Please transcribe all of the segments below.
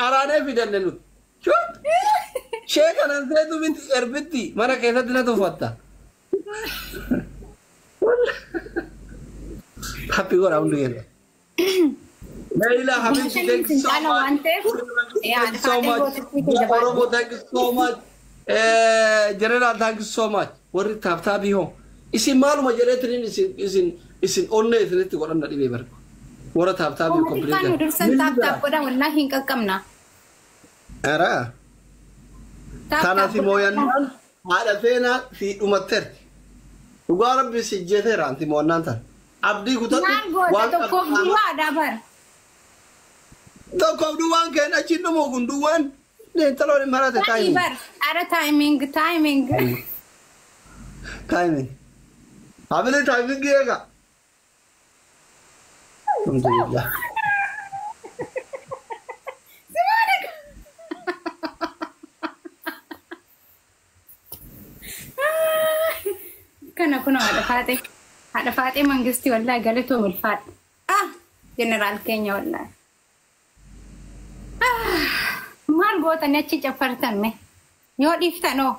Qaraanee fidanne nuti. Shee kanan seetu miti erbitti mana keessatti na tuffatta. Happy godha hundi keessa. Leila Habibti, thank you so much. Thank you so much. Oromo, thank you so much. General, thank you so much. Warri tap tapii hoo. Isin maaluma jedheetiniin isin onnee isinitti godhanna dhibee barba. Warra tap tapii Xiqqaan nu dursan tap tap godhan, wallaahi hin qaqqabna. Ara. Tana si mooyannaan haadha seenaa si dhumatteerti. Dhugaa Rabbi si jeteera anti mo'annaan tan. Abdii kutadhu. Maal goota, tokkoof duwwaadha bar. Tokkoof duwwaan keen achiin dhumu kun duwwaan. Intaloon hin marate. Taa'ii Taayimii. bar. Ara, timing, timing. Timing. Habili timing eega. Alhamdulillah. Kana kun haadha Faaxee. Haadha Faaxee Mangistii, wallaahi galatoo ulfaadha. Ah, jeneraal keenya, wallaahi. Maal gootanii achi caffartan mee? Yoo dhiiftanoo?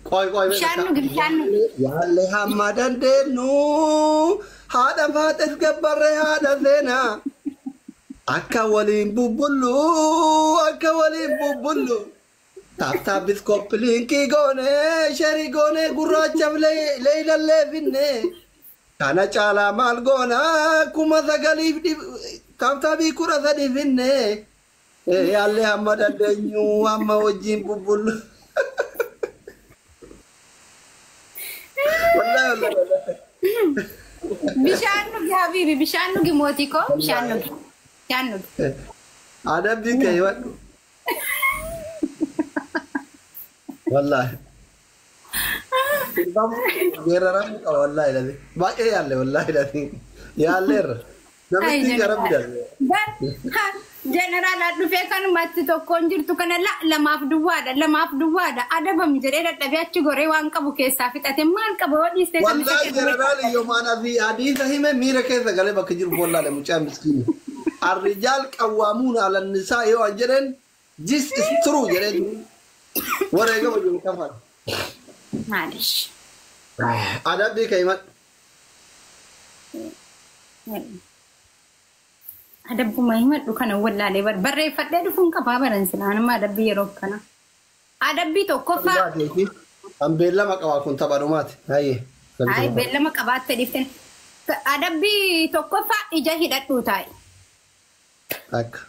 Qoy, qoy. Bishaan dhugi, bishaan dhugi. Yaalle hamma dandeenyu haadha Faaxees gabbarree haadha seenaa. Akka waliin bubbullu, akka waliin bubbullu. Tap tapis copy link goone, share goone, gurraachaaf leeylallee finne. Kana caalaa maal goona, 9,000 tap tapii 13 finne. Yaalle hamma dandeenyu hamma wajjin bubbullu. Wallaahi, wallaahi, wallaahi. Bishaan dhugi habiibi, bishaan dhugi mootii koo, bishaan dhugi. Bishaan dhugi. Adabbii kee himadhu. Wallaahi. Geeraramuu qaba, wallaahi lafi. Baay'ee yaalle, wallaahi lafi. Yaalleerra. Namitti gara bidalle. Jeneraal dhufee kanumatti tokkoon jirtu kana lamaaf duwwaadha, lamaaf duwwaadha, adabami jedhee dadhabee achi goree waan qabu keessaa fixate. Maal qaba yoo dhiistee? Wallaahi, jeneraal yoomaan fi hadiisa hime miira keessa galee bakka jiru wallaale mucaa miskiini. الرجال قوامون على النساء yoo an jedheen, this is true jedheen, wareegama jiru kafan. Maalish. Adabbii kee himadhu. Adabbuma himadhu kana wallaalee barreeffadhee dhufuun qabaa baran silaa adabbii yeroo kana. Adabbii tokkoffaa. Kan beellama qabaa kun tapha dhumaati. Hayyee. Ay, beellama qabaatte dhiiften. Adabbii tokkoffaa, ija hidhadhuu taa'i. Akka.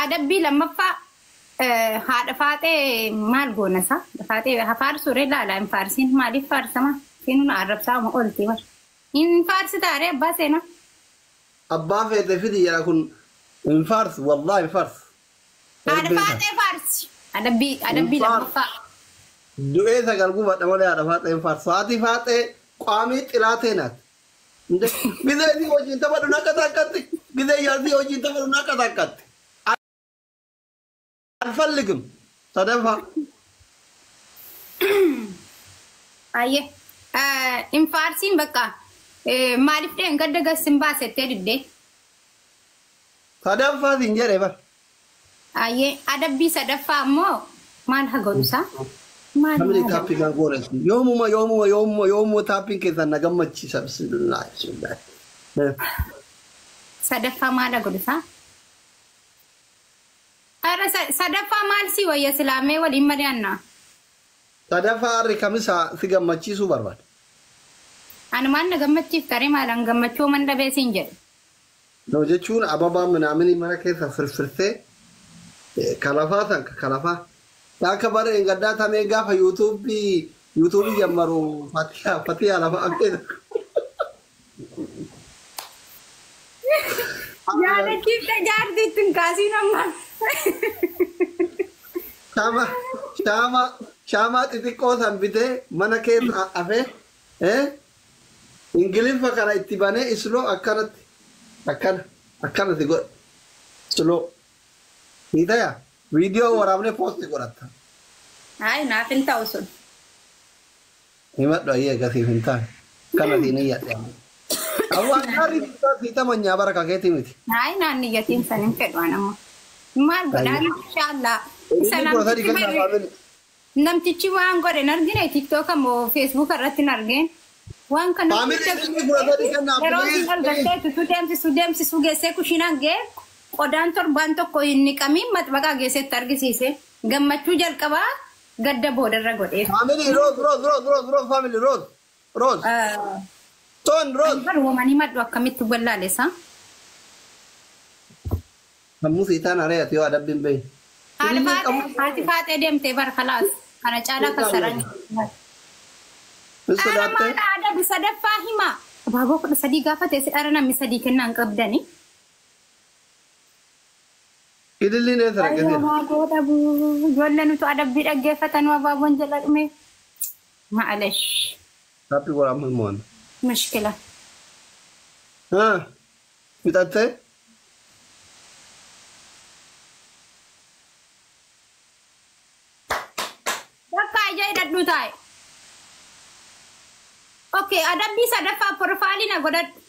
Adabbii lammaffaa, haadha Faaxee maal goona isaa? Faaxee hafaarsuure laala, hin faarsiin, maaliif faarsama? Siinun arrabsaa olti bar. Hin faarsitaaree abbaa seenaa? Abbaa feete fidi jedha, kun hin faarsu, wallaahi hin faarsu. Haadha Faaxee faarsi. Adabbii lammaffaa. Du'ee sagal gubadha malee haadha Faaxee hin faarsu. Haati Faaxee qaamii xilaatee naati. Gizee isii wajjin taphadhu nakka takkatti. Gizee jaarsii wajjin taphadhu nakka takkatti. አልፈልግም. Sadaffaa. Ayyee. Hin faarsiin bakka. Maaliif dheen gadda gassin baasettee diddee? Sadaffaa siin jedhe bar. Ayyee, adabbii sadaffaa immoo maal haa godhusaa? Maal? Family tapping kan goone yoomuma, yoomuma, yoomuma, yoomuma tapping keessan na gammachiisa, bismillah, bismillah. Sadaffaa maal haa godhusaa? Ara, sadaffaa maal si wayya silaamee waliin mari'annaa? Sadaffaa harri kamisa si gammachiisuu barbaada. Ani maal na gammachiif taree, maalaan gammachuu man dhabee siin jedhe. No jechuun ababaa minaaminii mana keessa firfirtee kalafaa san kalafaa. Akka bara gaddaa tamee gaafa yuutuubii jammaru fatiyaa fatiyaa lafa akka. Yaadachiifte jaartiitti hin kaasiin amma. Shaama shaama shaamaa xixiqqoo san bitee mana keessa hafee ingiliffa kana itti banee isloo akkanatti akkana akkanatti godhe isloo. Ni taya viidiyoo waraabnee post godhatta. Hayi, naaf hin ta'u sun. Himadhu, ayyee, gasiif hin taane. Kana siin hin yaadde. Awwaan gaarii siitamanyaa bara kakeetii miti. Hayi naan niyyatiin san hin fedhu an amma. Maal godhaan inshallah. Isa Inni 13 namtichi kennaa barre faamili. Namtichi waan godhe hin argine TikTok moo Facebook irratti hin argeen. Waan kana Faamili hunda inni 13 kennaa yeroo please isin ol please. galtee tutuu deemsisuu deemsisuu geessee kushiinaan ga'e qodaan torbaan tokko hin niqamiin maxbaqaa geessetti argisiise. Gammachuu jalqabaa gadda boodarra godheef. Faamili Rose Rose Rose Rose Rose faamili Rose Rose Ton Rose. Bar uumanii maddu akkamitti wallaalessa? Sammuu siitaan areeti yoo adabbiin bahe. Haadha Ililliin qabu. faaxee haati faaxee deemtee bar kalaas kana caalaa kassaran. Hin Dhaara sodaattee? maal adabi sadaffaa himaa. Abaaboo 13 gaafa teesse dhaara namni sadii kennaa hin qabdani. Ililliin eessa Ayyoo dhaqee? abaaboo dhabuu. Ijoolleen utuu adabbii dhaggeeffatan abaaboon jala dhume. Maalesh. Happy godhamu hin mo'anna. Mushkila. Haa fixattee? Bakka ija hidhadhu taa'e. Okay, adabbii sadaffaa profaayilii na godhadhu.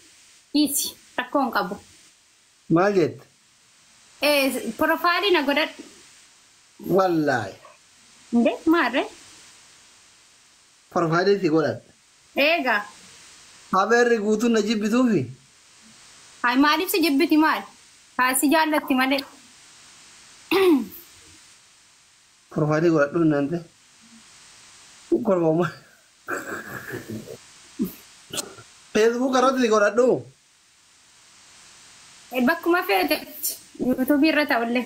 Dhiisi rakkoo hin qabu. Maal jette? Profaayilii na godhadhu. Wallaahi. Indee maarree? Profaayilii si godhadha. Eegaa. Habeerri guutuun na jibbituufi? Hayi maaliif si jibbiti maal? Haa si jaallatti malee. Profaayilii godhadhu naan ta'e. Korbooma. Feesbuuk irratti si godhadhu. Bakkuma feetetti yuutuubii irra ta'ullee.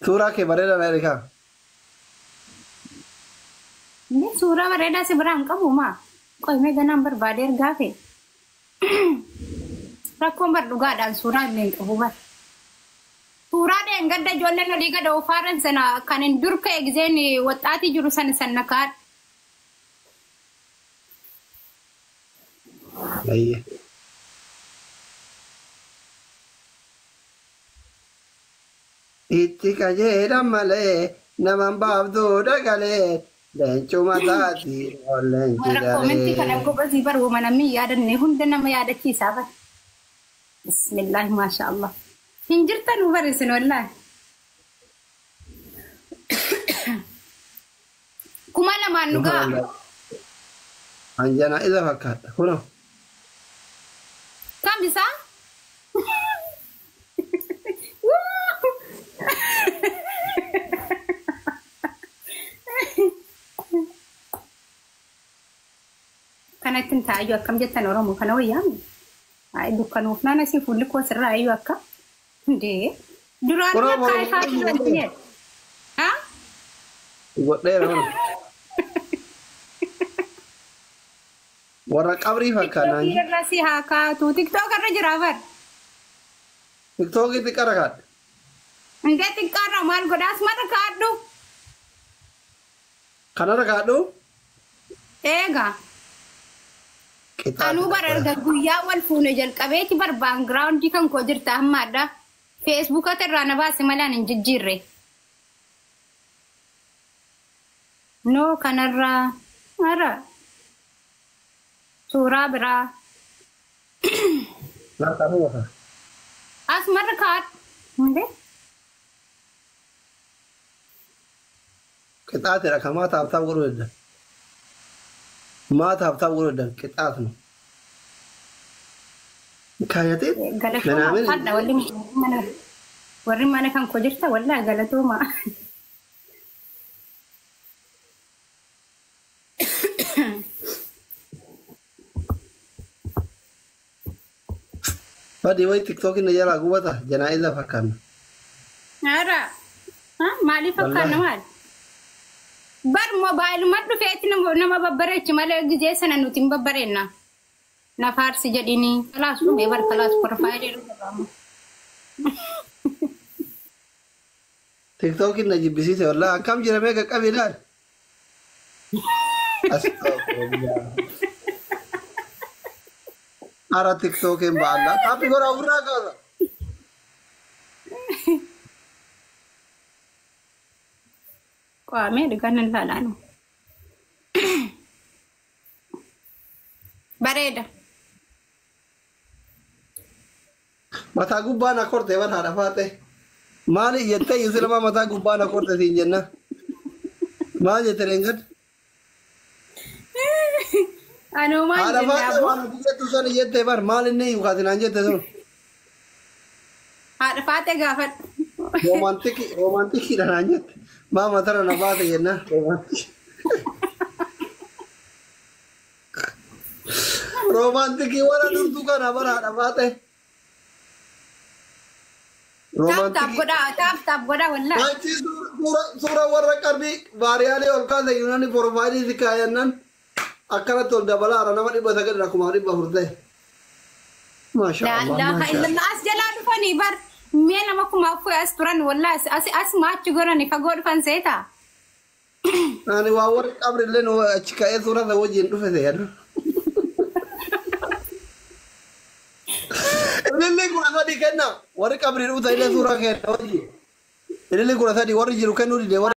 Suuraa kee bareedaa na ergaa. Inni suuraa bareedaa si biraa hin qabu maa? Qoyimee ganaan barbaade ergaa fe'e. Rakkoon bar dhugaadhaan suuraa illee hin qabu bar. Suuraa dheengadda ijoolleen olii gad oofaaran sana kan hin dur ka'e giseen waxxaatii jiru sana sana kaadha. Baay'ee. Itti qajeelan malee naman baaftuu dhagalee leencuma taati leenci Warra koomentii kana daree. gogasii bar uuma namni hin yaadanne hunda nama yaadachiisaa bar. Bismillaahi maasha Allah. Hin jirtan bar isin wallaahi. 2000 nu ga'a. Anjanaa isa fakkaata kunoo. Kam isaa? Kanatti hin taa'ayyuu akkam jettan Oromoo kana wayyaami. Hayi dukkanuuf naan asii fuulli koo sirraa ayyuu akka. Ndee. Duraan Kunoo akka morma ifaa turan jedhe. Haa? Godheera kunoo. Warra qabrii fakkaata. Tiktookii irra si haa kaatu. Tiktook irra jira bar. Tiktookii xiqqara kaadha. Ndee xiqqaarra maal godhaas marra kaadhu. Kanarra kaadhu. Eegaa. Qixaati Anuu bara erga guyyaa wal fuune jalqabeeti bar baangiraawundii kan koo jirta ammaadha. Feesbuukata irraa na baase malee ani hin jijjiirre. Noo kanarraa ara suuraa biraa Laata wafa. as marra kaadhu. Hundee Qixaatidha kan maa taaptaap godhuu danda'a. Maa taaptaap godhuu danda'a qixaatuma. Kaayatee galatooma manaamin uffadha warri mana kan koo jirta wallaa galatooma. Badii wayi tiktookiin na jalaa gubata janaa'iza fakkaanna. Ara maaliif fakkaanna Wallaahi. maal? Bar mobaayiluma dhufeetti nama babbareechi malee gizee sana nuti hin babbareenna. Na faarsi jedhini. Kalaas dhumee bar kalaas profaayilii irra qabamu. Tiktookiin na jibbisiise wallaahi akkam jira mee qaqqabi ilaali. Astagfirullah. Ara tiktookiin ba'alla. Taaphi godhaa ofirraa kaasa. Qo'amee dhugaan hin laalaanu. Bareeda. Mataa gubbaa na korte bar haadha faate. Maali jettee islama mataa gubbaa na korte siin jenna. Maal jette reengan? Anumaan Haadha jenna faate aboo. waan ati jettu sana jettee bar maal inni yukaatinaan jette sun. Haadha faate gaafadhu. Romantikii romantikiidha naan jette. Maa matara na baate jenna romantikii. Romantikii warra durtuu kana bar haadha faate. Taap taap godhaa taap taap godhaa wallaahi. Achi suura warra qarbii baariyaalee ol kaase yuunani profaayilii si kaayannan akkanatti ol dabalaara nama 900 400 ta'e. Maasha Laa Allah ilaaha maasha Allah. illallah as jalaa dhufanii bar mi'a nama 4000 as turan wallaahi as as maachi godhani fagoo dhufan seetaa. Ani waa warri qabri illee nu achi ka'ee suura isa wajjin dhufe seeyadu. Ililli 13 kenna warri qabrii dhufta illee suura kenna wajjin. Ililli 13 warri jiru kennuu dide warri.